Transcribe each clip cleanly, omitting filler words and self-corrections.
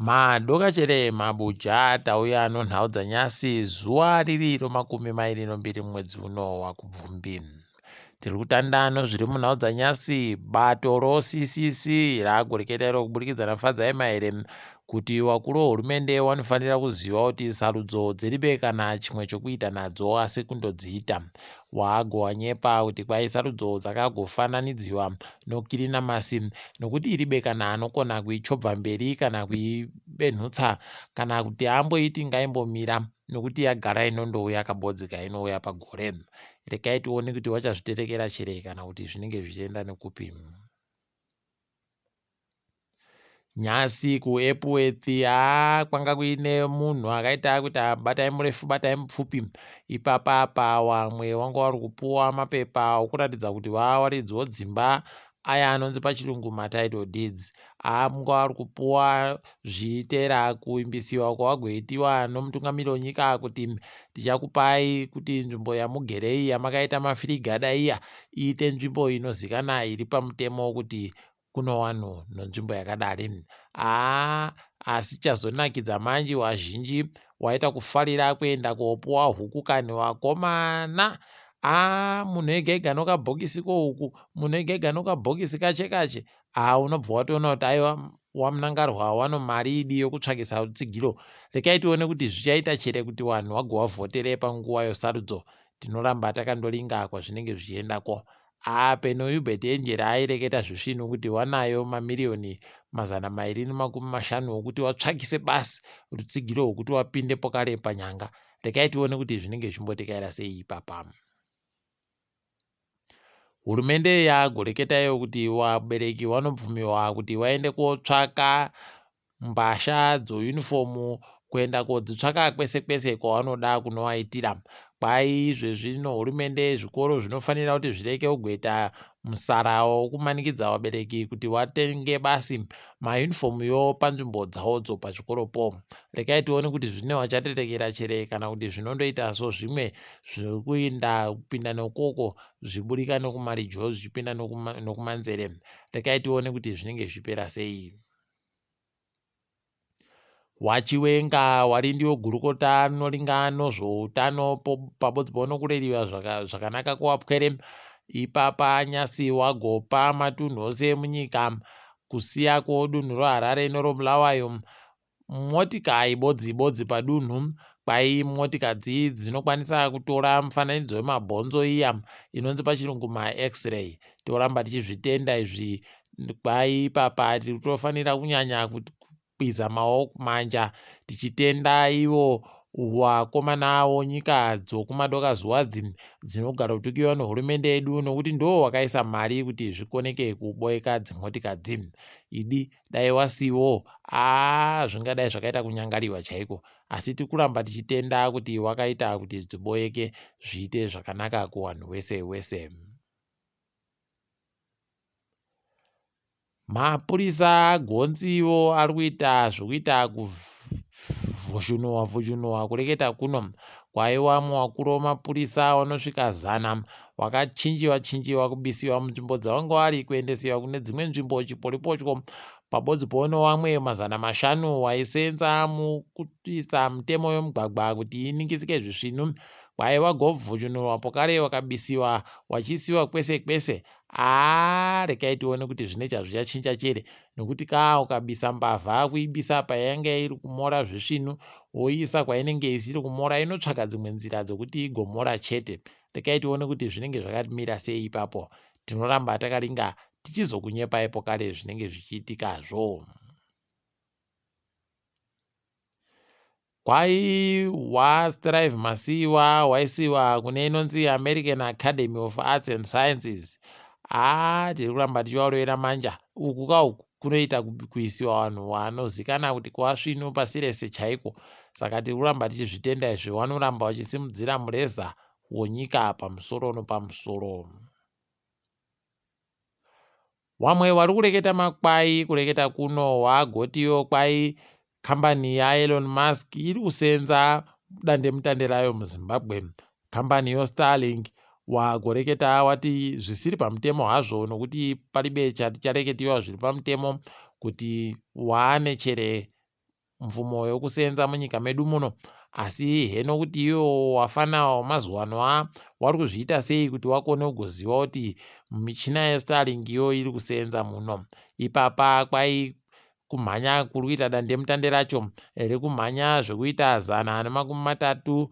Madokachere mabuja tauya nonhau dzanyasi zuva riri romakumi mairi nombiri mumwedzi uno waKubvumbi. Tiri kutanda nozviri munhau dzanyasi bato roCCC ragoreketa iro kuburikidza naFadzai Mahere kuti vakuru vehurumende vanofanira kuziva kuti sarudzo dziribe kana chimwe chokuita nadzo asi kundodziita. Wagowanyepa kuti kwai sarudzo dzakagofananidziwa nokirinamasi nokuti iribe kana anokona kuichobva mberi kana kuibenhutsa kana kuti amboiti ngaimbomira nokuti yagara inondouya kabodzi kainouya pagore. Regai tione kuti wachazviterekera chere kana kuti zvinenge zvichienda nekupi. Nhasi kuEpworth haa kwanga kuine munhu akaita kuita batai murefu batai mupfupi ipapa apa wamwe wanga wari kupuwa mapepa okuratidza kuti vawaridziwo dzimba aya anonzi pachirungu matitle deeds anga wari kupuwa zvichiteera kuimbisiwa kwawagoitiwa nomutungamiri wenyika kuti tichakupai kuti nzvimbo yamugere iyi yamakaita mafirigada iya iite nzvimbo inozikana iri pamutemo kuti kuno wanhu nonzvimbo yakadari haa asi chazonakidza manji wazhinji waita kufarira kuenda kopuwa huku kani wakomana aa munhu ega ega nokabhokisi kohuku munhu ega ega nokabhokisi kache kache haa unobva watoona kuti aiwa wamunangarwa wano mari idi yokutsvakisa rutsigiro rekai tione kuti zvichaita chere kuti vanhu vagovavhotere panguva yosarudzo tinoramba takandoringa kwazvinenge zvichiendako Haa peno Uebert Angel aireketa zvisvinu kuti wanayo mamiriyoni 250 okuti watsvakise basi rutsigiro rwekuti wapinde pokare panyanga. Rekai tione kuti zvinenge zvichimbotekaira sei ipapa. Hurumende yagoreketa iyo kuti vabereki vanobvumiwa kuti vaende kotsvaka mbasha dzoyunifomu kuenda kodzitsvaka kwese kwese kwavanoda kunovaitira. Kwai izvezvi nohurumende zvikoro zvinofanira kuti zvireke kugoita musara wokumanikidza vabereki kuti vatenge basi mayunifomu yo panzvimbo dzawodzo pachikoropo. Rekai tione kuti zvine vachatetekera chere kana kuti zvinondoita sozvimwe zviri kuinda kupinda nokoko zvichiburika nokumarijo zvichipinda nokumanzere. Rekai tione kuti zvinenge zvichipera sei. WaChiwenga wari ndiwo gurukota rinoringa nozvoutano pabodzi ponokureriwa zvakanaka kwewapwere. Ipapa nyasi wagopa matunhu ose emunyika kusiya kwodunhu roHarare noroBulawayo motikai bodzi bodzi padunhu kwai motikadzi dzinokwanisa kutora mufananidzo wemabhonzo iya inonzi pachirungu maX-ray. Toramba tichizvitenda izvi kwai ipapa tinofanira kunyanya kukwiza maoko manja tichitenda ivo vakomana vonyika dzokumadoka zuva dzinogara kutukiwa nehurumende yedu nokuti ndo wakaisa mari kuti zvikoneke kuboeka dzimotikadzi idi dai wasiwo aa zvingadai zvakaita kunyangariwa chaiko asi tikuramba tichitenda kuti wakaita kuti dziboeke zviite zvakanaka kuwanhu wese wese. Mapurisa agonziwo ari kuita zvekuita kuvhozhonowa vhozhonowa kureketa kuno kwaiwamwe vakuru vemapurisa vanosvika zana vakachinjiwa chinjiwa kubisiwa munzvimbo dzavanga vari kuendesiwa kune dzimwe nzvimbo chiporipotyo pabodzi pono vamwe 500 waisenza mukuisa mitemo yomugwagwa kuti iningisike zvisvinu kwaiva govhozhonorwa pokare wakabisiwa wachiisiwa kwese kwese Haa rekai tione kuti zvine chazvichachinja chere nokuti kaa ukabisa mbavha kuibisa payange iri kumora zvisvinu woiisa kwainenge isiri kumora inotsvaka dzimwe nzira dzokuti igomora chete. Rekai tione kuti zvinenge zvakamira sei ipapo. Tinoramba takaringa tichizokunyepai pokare zvinenge zvichiitikazvo. Kwai waStrive Masiyiwa waisiwa kune inonzi American Academy of Arts and Sciences. Haa tiri kuramba tichivarovera manja uku ka uku kunoita kuisiwa vanhu vanozikana kuti kuvasvinu pasi rese chaiko. Saka tiri kuramba tichizvitenda izvi vanoramba vachisimudzira mureza wonyika pamusoro nopamusoro. Wamwe wari kureketa makwai kureketa kuno wagotiwo kwai kambani yaElon Musk iri kusenza dandemutande rayo muZimbabwe. Kambani yoStarlink wagoreketa wati zvisiri pamutemo hazvo nokuti paribe chati chareketiwa zviri pamutemo kuti waane chere. mvumo yokusenza munyika medu muno. Asi heno kuti iwo wafana wamazuva a wari kuzviita sei kuti wakone kugoziva kuti michina yeStarlink iyo iri kusenza muno. Ipapa kwai kumhanya kuri kuita dandemutande racho rikumhanya zvekuita 130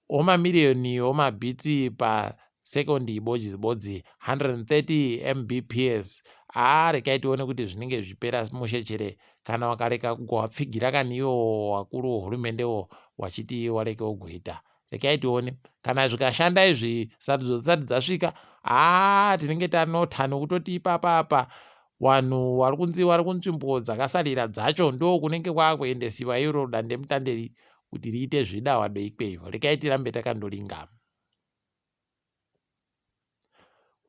omamiriyoni omabhitsi pasekondi bodzi bodzi, 130 Mbps. Haa, regai tione kuti zvinenge zvichipera mushe chere kana wakareka kugowapfigira kani iwo wakuru wehurumende wachiti wareke kugoita. Regai tione kana zvikashanda izvi sarudzo dzisati dzasvika. Haa, tinenge tanota nokutoti ipapa apa vanhu vari kunzi vari kunzvimbo dzakasarira dzacho ndo kunenge kwakuendesiwa iro dandemutande kuti riite zvidawado ikweyo. Regai tirambe takandoringa.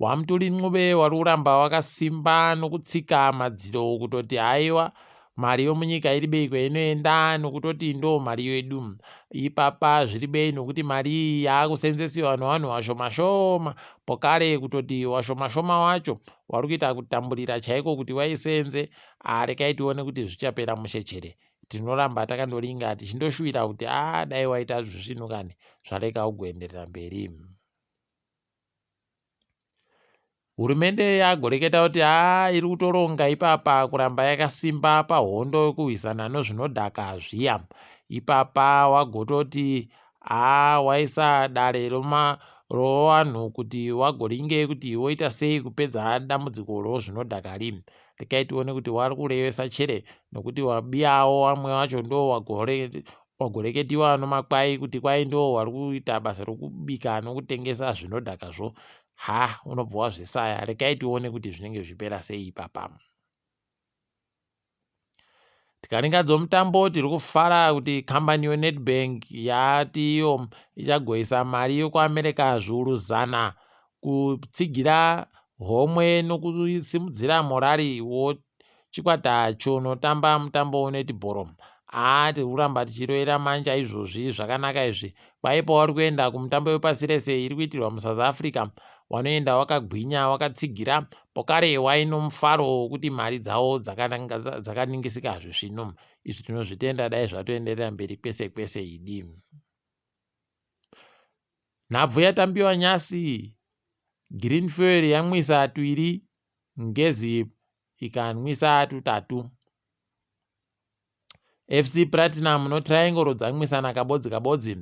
WaMutuli Ncube wari kuramba wakasimba nokutsika madziro kutoti haiwa, mari yomunyika iri bei kwainoenda, nokutoti ndo mari yedu. Ipapa zviri bei nokuti mari iyi yaakusenzesiwa nevanhu vashoma shoma, pokare kutoti washoma shoma wacho wari kuita kutamburira chaiko kuti waisenze. Rekai tione kuti zvichapera mushe chere. Tinoramba takandoringa tichindoshuwira kuti a dai waita zvisvinu kani zvareka kugoenderera mberi. Hurumende yagoreketa kuti haa, iri kutoronga ipapa kuramba yakasimba pahondo yekurwisana nozvinodhaka zviya. Ipapa wagototi haa, waisa dare rovanhu kuti wagoringe kuti woita sei kupedza dambudziko rozvinodhaka rini. Rekai tione kuti wari kurevesa chere nokuti wabiyawo vamwe vacho ndo wagoreketiwa nomakwai kuti kwai ndo wari kuita basa rokubika nokutengesa zvinodhakazvo. Ha, unobva wazvisaya. Rekai tione kuti zvinenge zvichipera sei ipapa. Tikaringa dzomutambo, tiri kufara kuti kambani yeNedbank yati iyo ichagoisa mari yekuAmerica 100,000 kutsigira homwe nokusimudzira morari wochikwata chonotamba mutambo wenetibhoro. Haa, tiri kuramba tichirovera manja izvozvi, zvakanaka izvi. Kwai pauri kuenda kumutambo wepasi rese iri kuitirwa muSouth Africa, wanoenda wakagwinya wakatsigira, pokare waino mufaro wokuti mari dzavo dzakaningisika zvisvinu. Izvi tinozvitenda, dai zvatoenderera mberi kwese kwese idi. Nhabvu yatambiwa nyasi, Green Fuel yamwisa 2, Ngezi ikanwisa 3. FC Platinum noTriangle dzamwisana kabodzi kabodzi.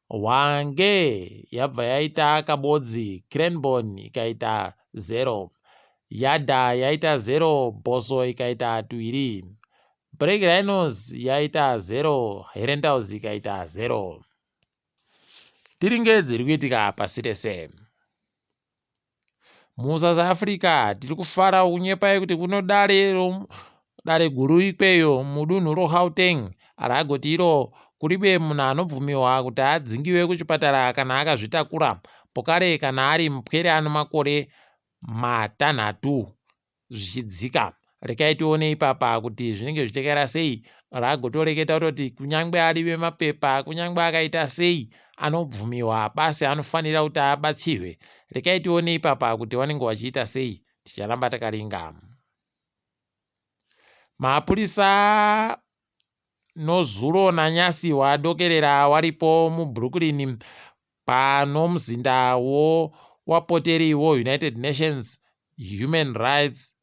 Hwange yabva yaita kabodzi, Cranborne ikaita 0. Yadha yaita 0, Bosso ikaita 2. Black Rhinos yaita 0, Herentals ikaita 0. Tiringe dziri kuitika pasi rese. MuSouth Africa tiri kufara kunyepai kuti kuno dare guru ikweyo mudunhu roGauteng ragoti iro kuribe munhu anobvumiwa kuti adzingiwe kuchipatara kana akazvitakura, pokare kana ari mupwere ano makore 6 zvichidzika. Rekai tione ipapa kuti zvinenge zvichakaira sei. Ragotoreketa kutoti kunyange ari vemapepa, kunyange akaita sei, anobvumiwa basi, anofanira kuti abatsirwe. Rekai tione ipapa kuti vanenge vachiita sei. Ticharamba takaringa. Mapurisa nozuro nanyasi wadokerera waripo muBrooklyn pano muzinda wowapoteri woUnited Nations Human Rights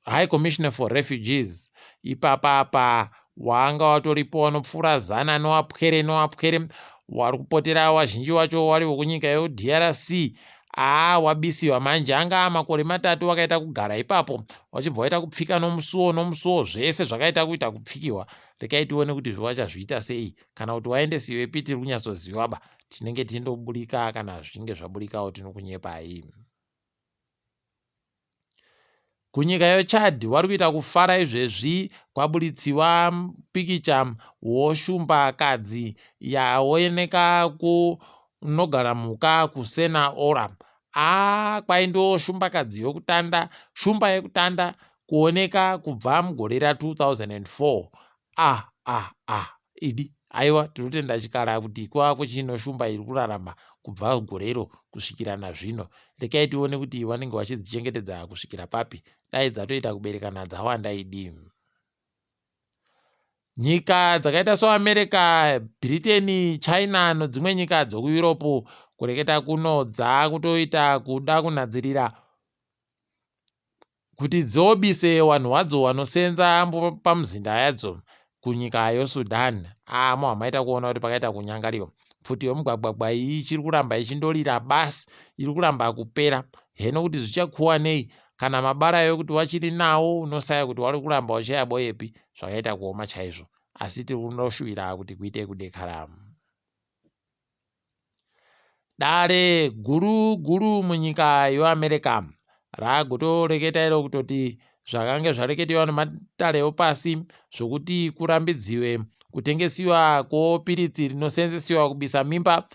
High Commissioner for Refugees. Ipapa apa wanga watoripo wanopfuura 100 nowapwere nowapwere wari kupotera, wazhinji wacho wari wekunyika yeDRC. Aa, wabisiwa manje anga makore 3 wakaita kugara ipapo, wachibva waita kupfika nomusuwo nomusuwo, zvese zvakaita kuita kupfikiwa. Rekai tione kuti zvawachazviita sei kana kuti waendesiwepi. Tiri kunyatsoziva ba tinenge tindoburika kana zvichinge zvaburikawo tinokunyepai. Kunyika yeChad vari kuita kufara izvezvi, kwaburitsiwa pikicha woshumbakadzi yaoneka kunogara mhuka kuSena Ora. Aa, kwai ndo shumbakadzi yokutanda, shumba yekutanda kuoneka kubva mugore ra2004. Ah ah ah, idi aiwa, tinotenda chikara kuti kwava kuchino shumba iri kurarama kubva gorero kusvikira nazvino. Rekai tione kuti vanenge vachidzichengetedza kusvikira papi. Dai dzatoita kuberekana dzawanda idi. Nyika dzakaita soAmerica, Britain, China nedzimwe nyika dzekuEurope kureketa kuno dzakutoita kuda kunhadzirira kuti dzobise vanhu vadzo vanosenza pamuzinda yadzo kunyika yoSudan. Aa mohamaita kuona kuti pakaita kunyangariwa. Pfuti yomugwagwagwa iyi ichiri kuramba ichindorira basi iri kuramba kupera. Heno kuti zvichakuwa nei kana mabara ekuti wachiri nawo unosaya kuti wari kuramba uchiyaboyepi zvakaita kuoma chaizvo asi tiri kunoshuvira kuti kuite kudekara. Dare guru guru munyika yoAmerica ragotoreketa iro kutoti zvakange zvareketiwa nematare opasi zvokuti kurambidziwe kutengesiwa kwopiritsi rinosenzesiwa kubisa mimba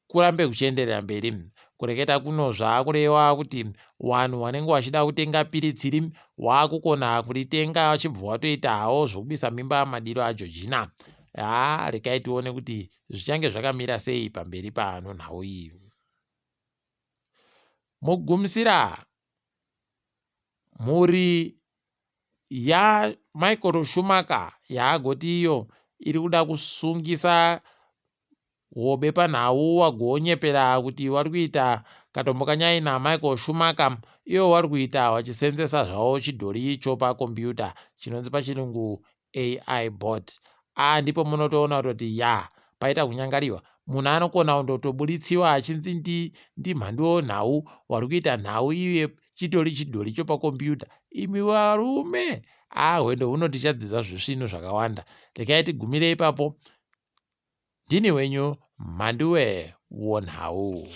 kurambe kuchienderera mberi. Kureketa kuno zvaakurewa kuti wanhu wanenge wachida kutenga piritsi iri waakukona kuritenga wachibva watoita hawo zvokubisa mimba madiro aJojina. Haa regai tione kuti zvichange zvakamira sei pamberi pano nhau iyi. Mukugumisira, mhuri yaMichael Schumacher yaagoti iyo iri kuda kusungisa Bepanhau wagonyepera kuti wari kuita katombo kanyai naMichael Schumacher ivo vari kuita vachisenzesa zvavo chidhori chopakombiyuta chinonzi pachirungu AI bot. A ndipo munotoona kutoti ya paita kunyangariwa munhu anokona kundotobuditsiwa achinzi ndimhandu nhau wari kuita nhau iye chitori chidhori chopakombiyuta imi varume a hwendo huno tichadzidza zvisvinu zvakawanda regai tigumire ipapo. Ndini wenyu Mhanduwe Wonhau.